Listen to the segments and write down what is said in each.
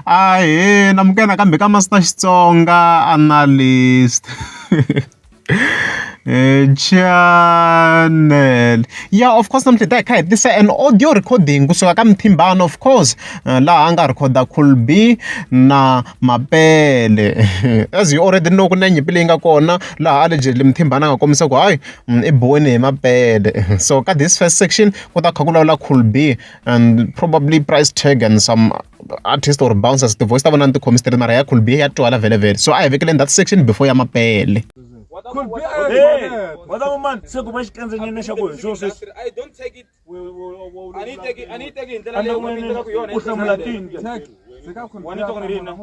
Ahee namukela nakambe ka Master Xitsonga Analyst channel. Ya of course namuntlha hi ta hi kha hi tisa an audio recording kusuka ka Mthimbani of course laha a nga rhekhoda Cool B na Mapele. As you already know ku na nyimpi leyi nga kona laha allegedly Mthimbani a nga kombisa ku hayi i biwile hi Mapele. So ka this first section ku ta kha ku vulavula Cool B and probably price tag and some artist or bouncers ti-voice ta vona ni ti khomi straight mara ya Cool B ya twala vhele vhele so a hi vekeleni that section before ya Mapele. Se ku va xikandzenyana xa ku hi swo sweswi I don't take it. A ni yi teki a ni yi teki hi ndlela leyi u yi tekaka yona. U hlamula tini Wa ni twa ku ni ri yini na?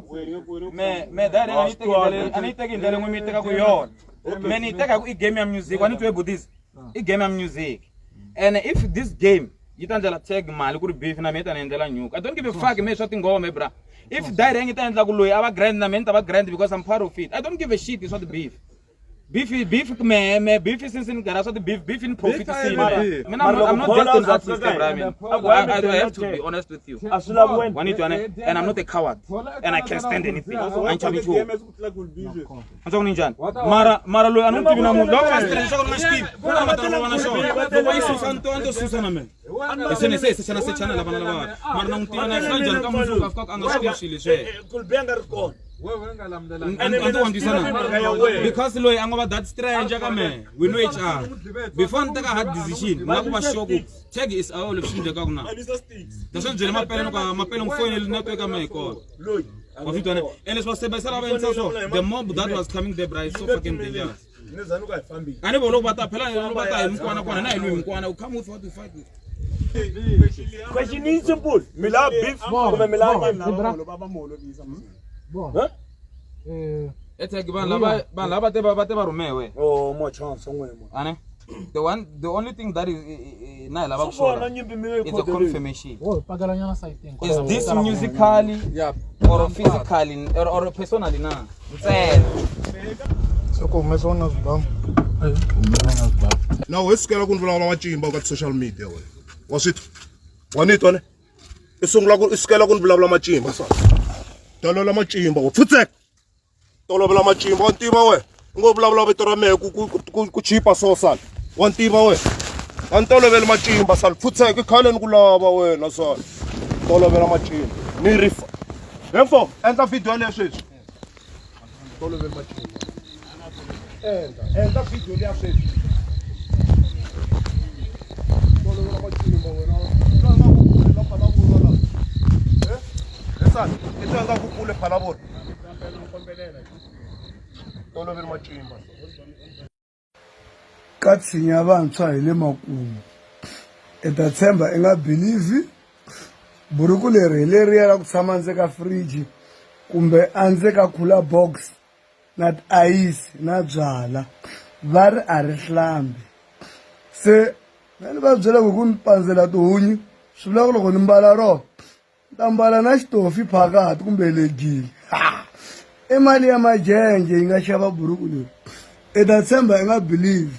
Me me dad a ni yi teki hi ndlela a ni yi teki hi ndlela leyi mi yi tekaka yona. Me ni yi teka hi ku i game ya music wa ni twa butisi. I game ya music. And if this game yi ta ndlela tag mali ku ri beef na mina yi ta ni endlela nyuku. I don't give a fuck me swa tinghoma bra. If direct yi ta endla ku loyi a va grand na mina ni ta va grand because I'm part of it. I don't give a shit swa ti beef. Beef beef me me beef since ni gara swa ti beef beef in profit scene. Mina I'm not just an artist bra. I mean I have to be honest with you. A swi lavi wena. Wa ni twa ne? And I'm not a coward. And I can stand anything. A ni chavi nchumu. A ni njhani? Mara mara loyi a ni n'wi tivi na munhu. Loko va stress xa ku ni nga xi tivi. Ku na va ta va na xona. Loko va yi susa ni to a ni to susa na mina. Se ni se hi sechana sechana lava na lava. Mara na n'wi tiva na swi njhani ka mundzuku a fika a nga swi tivi swilo leswi. Cool B a nga ri kona. A ni wa ni twisa na? Because loyi a ngo va that stranger ka mehe. We know each other. Before ni teka hard decision, ni lava ku va sure ku tag is our leswi endlekaka na. Leswi ni byele Mapele ni ku Mapele n'wi foyineli network ya mehe yi kona. Wa swi twa ne? And leswi va sebenzisa lava endlisa so the mob that was coming there bra is so fucking dangerous. A ni vona loko va ta phela loko va ta hi mikwana kona na hi lwi hi mikwana u come with what you fight with. Question yi simple mi lava beef kumbe mi lava nyama? Bon. Huh? Etag vanhu lava vanhu lava te va te va rhumewe. Oh mo chance n'we mo. Ane? The one the only thing that is na hi lava ku Swi vona sure nyimpi mi yi it's a khodeleni. confirmation. Wo pakela nyana sayitini. Is this musically or physically or personally na? Ntsena. Se ku humesa wona swibamu. Na we sukela ku ni vulavula macimba ka ti-social media wena wa swi twa wa ni twa ne i sungula ku i sukela ku ni vulavula macimba sa tolovela macimba wa pfutseka tolovela macimba wa ntiva wena u ngo vulavula vito ra mehe ku ku ku ku chipa so sala wa ntiva wena a ni toloveli macimba sala pfutseka i khale ni ku lava wena sala tolovela macimba ni ri hemfo endla video yaleyo sweswi toloveli macimba endla endla video liya sweswi tolovela macimba wena twa nga ku kule la phalavula la eh esana i twa nga ku kule phalavula toloveli macimba. Ka tshinya vantshwa hi le makumu i ta tshemba i nga believe buruku leri hi leriya ra ku tshama ndzeni ka fridge kumbe endzeni ka cooler box na tiayisi na byala va ri a ri hlambi se na ni va byela ku hi ku ni pandzela tihunyi swi vula ku loko ni mbala rona Ni ta mbala na xitofi phakathi kumbe legile i mali ya majenje yi nga xava buruku leri i ta tshemba i nga believe.